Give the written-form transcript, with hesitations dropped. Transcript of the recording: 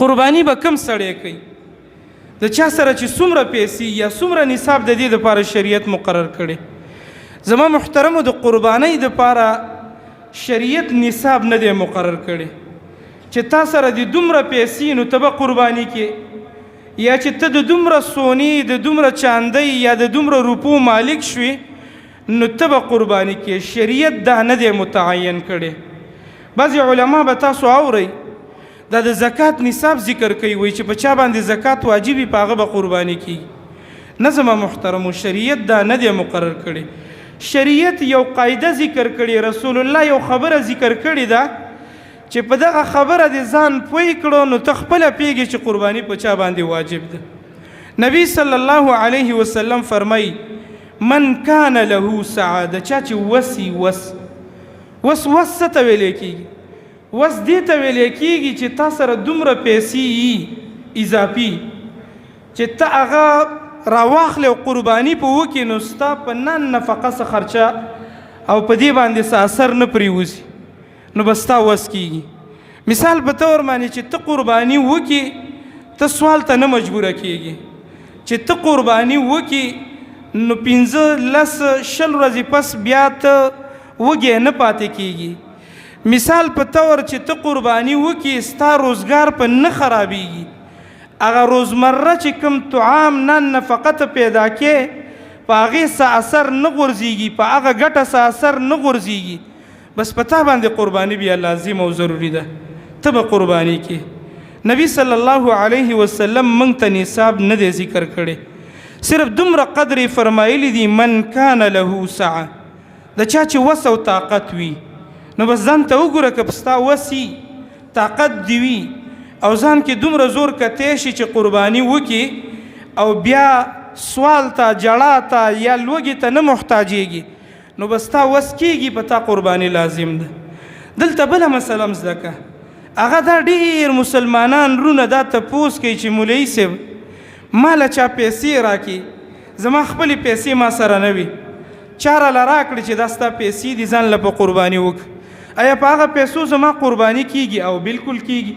قرباني به کم سړی کوي؟ د چا سره چې څومره پیسې یا څومره نصاب د دې لپاره شریعت مقرر کړي. زما محترمو، د قربانۍ لپاره شریعت نصاب نه دی مقرر کړي چې تا سره د دومره پیسې نو ته به قرباني کې، یا چې ته د دومره سونی، د دومره چاندۍ یا د دومره روپو مالک شوې نو ته به قرباني کې. شریعت دا نه دی متعین کړي. بعضې علما به تاسو اورئ دا د زکات نصاب ذکر کوي، وایي چې په چا باندې زکات واجب وي په هغه به قرباني کیږي. نه زما محترمو، شریعت دا نه دی مقرر کړی. شریعت یو قاعده ذکر کړي، رسول الله یو خبره ذکر کړې ده چې په دغه خبره دې ځان پوه کړو نو ته خپله پوهېږې چې قرباني په چا باندې واجب ده. نبی صلی الله علیه وسلم فرمایي من کان له سعاده، چا چې وسی وس وس وس څه ته ویلی کېږي؟ وس دې ته ویلی کېږي چې تا سره دومره پیسې یي اضافي چې ته هغه راواخلې او قرباني په وکړې نو ستا په نن نفقه څه خرچه او په دې باندې څه اثر نه پرېوځي، نو به ستا وس کېږي. مثال په تور باندې چې ته قرباني وکړې ته سوال ته نه مجبوره کېږي. چې ته قرباني وکړې نو 15 10 20 ورځې پس بیا ته وږی نه پاتې کېږي. مثال په تور چې ته قرباني وکړې ستا روزګار په نه خرابېږي. هغه روزمره چې کوم طعام نان نفقه ته پیدا کې په هغې څه اثر نه غورځېږي، په هغه ګټه څه اثر نه غورځېږي. بس په تا باندې قرباني بیا لازم او ضروري ده، ته به قرباني کې. نبی صلی الله علیه وسلم مونږ ته نصاب نه دی ذکر کړی، صرف دومره قدر یې فرمایلی دی من کان له سعه، د چا چې وس او طاقت وي. نو بس ځان ته وګوره که ستا وسي طاقت دی وي او ځان کې دومره زور کتی شي چې قرباني وکړي او بیا سوال ته، جړا ته یا لوږې ته نه محتاجېږي، نو بس تا وس کېږي، په تا قرباني لازم ده. دلته بله مسله هم زده که، هغه دا ډېر مسلمانان رونه دا تپوس کوي چې مولوي صاحب ما له چا پیسې راکړي، زما خپلې پیسې ما سره نه وي، چا راله راکړې چې دا ستا پیسې دي ځان له په قرباني وکړه، آیا په هغه پیسو زما قرباني کیږي؟ او بالکل کیږي.